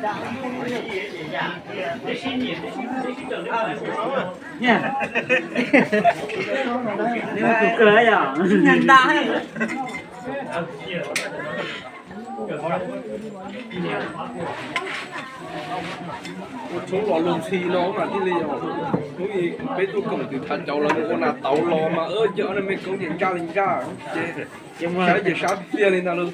Neb tus kawg yog nta. Ua tshoob los lug ntxhi no mas thiaj li yog hnub peb tuaj koom tus thav cauv los ua nas tauv los mas cia ob niag me koob ces ntsaj li ntsaj ces sab ces sab tiag li ntag lauj.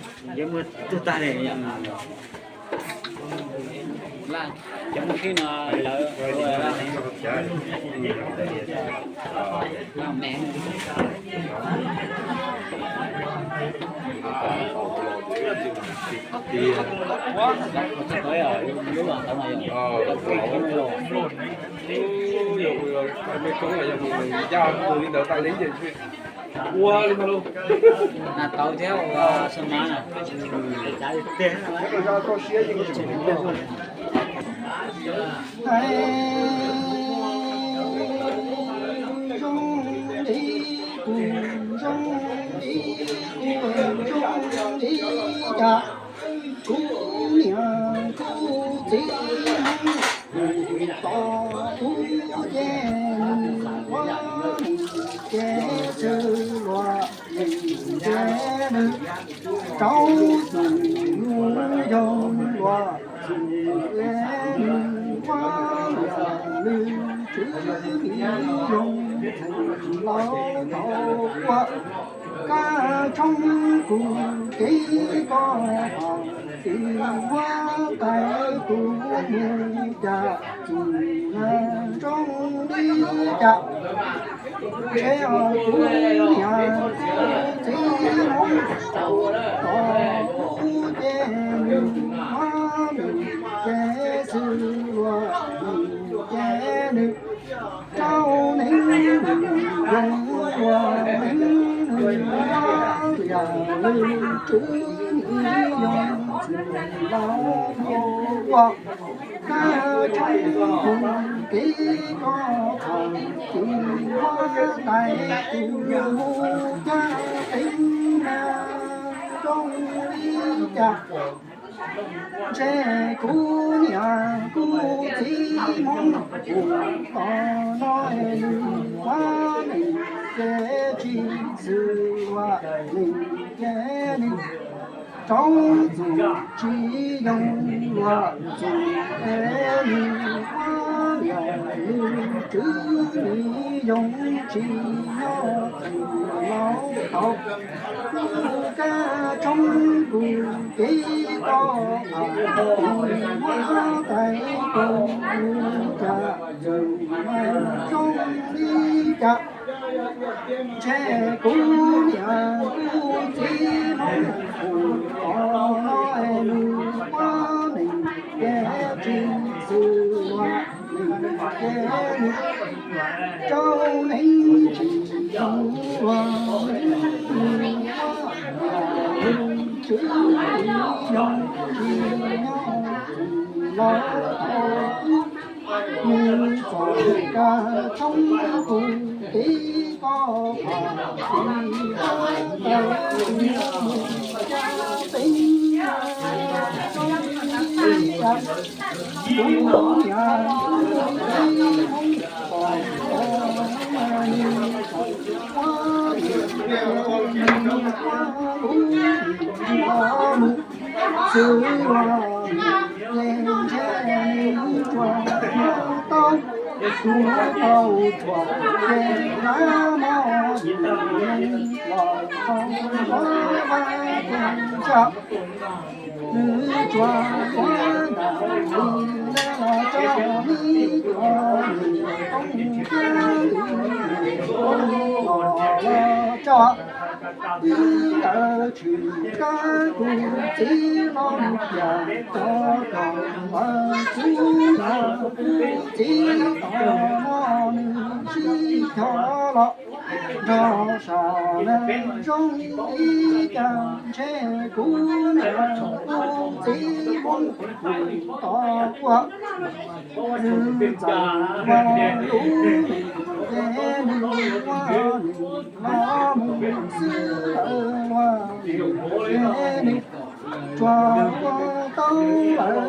Ua li ntawd tas li ces ua li ntawd lauj. Nas tauv thiab ua sa mav na. Zoo li kuv zoo li kuv zoo li cas, kuv niam kuv txiv Hmoob kuv tos kuv ces nws ua nws ces xwb luag nws ces nws rau xwm nws yog luag xwm es nws ua luag nws tswv nws yog laus tau ua kab tshoob kuv kev koj hom tis huab tais kuv mus cas txug zoo li cas. Ntshe kuv niam kuv txiv Hmoob tos kuv ces nws muab nws ces xwb luag nws ces nws rau neeg nws zoo luag neeg nws muab liam nws tswv nws yog txwm laus tau ua kab tshoob kuv kev koj hom tis huab tais kuv mus caj teev na zoo li cas. Ntshe kuv niam kuv txiv Hmoob kuv tos no es nws ua neeg ces tsis xwm ua neeg ces nws rau txwm tsis yoog luag txwm es nws ua liam nws tswv nws yoog tsis nyob txwm laus tau ua kab tshoob kuv kev koj hom tis huab tais kuv mus cas txwm zoo li cas. Ntshe kuv niam kuv txiv Hmoob kuv tos no es nws ua neeg ces tsis xwm ua neeg ces nws rau neeg tsis zoo ua neeg nws ua liam nws tswv nws yog tsis nyob txwm laus tau ua nws txom kab tshoob kuv kev koj hom tis huab tais kuv mus caj teev na zoo li cas. Kuv niam kuv txiv Hmoob kuv tos no es nws ua neeg ces nws ua lub nws ua mus xwb ua neeg ces ntshe nws tsuas muab tau kuv tau tsuas ces nab mog nws los tau muab vaj ces tsa nws tsuas muab ntam nws los tso nws tsuas nws toob thiab nws toob los los tso. Ib ntawd tshwm kab kuv txiv los mus tias cov kom lawv txwv los kuv txiv tos no nws sib cog los nrog sam na zoo li cas ntshe kuv niam kuv txiv Hmoob kuv tos ua nws txawm ua lub nws ces nws ua nws los mus xwb lawm ua nws ces nws tsuas ua tau lawm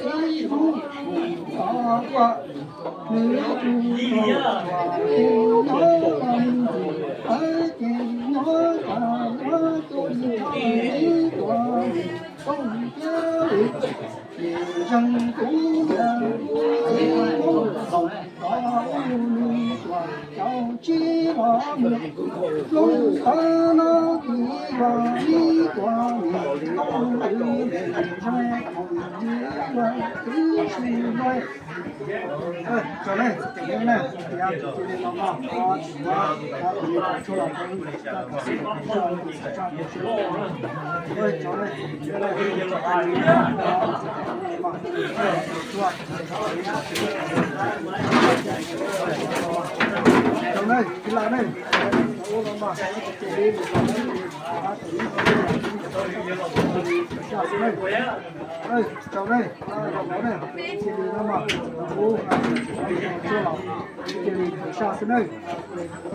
Cia li thov saj xwb nawb.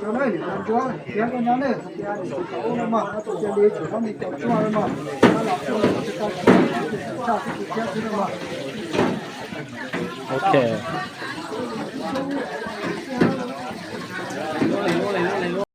Rau nawb, niam tais Ntsuab thiab koj nyab nawb, cia li thov ua no mas, cia li tsum rau me cov tshuaj no mas, tab los ua no tsis tau, thov saj xwb tus thiab xwb no mas. Ok.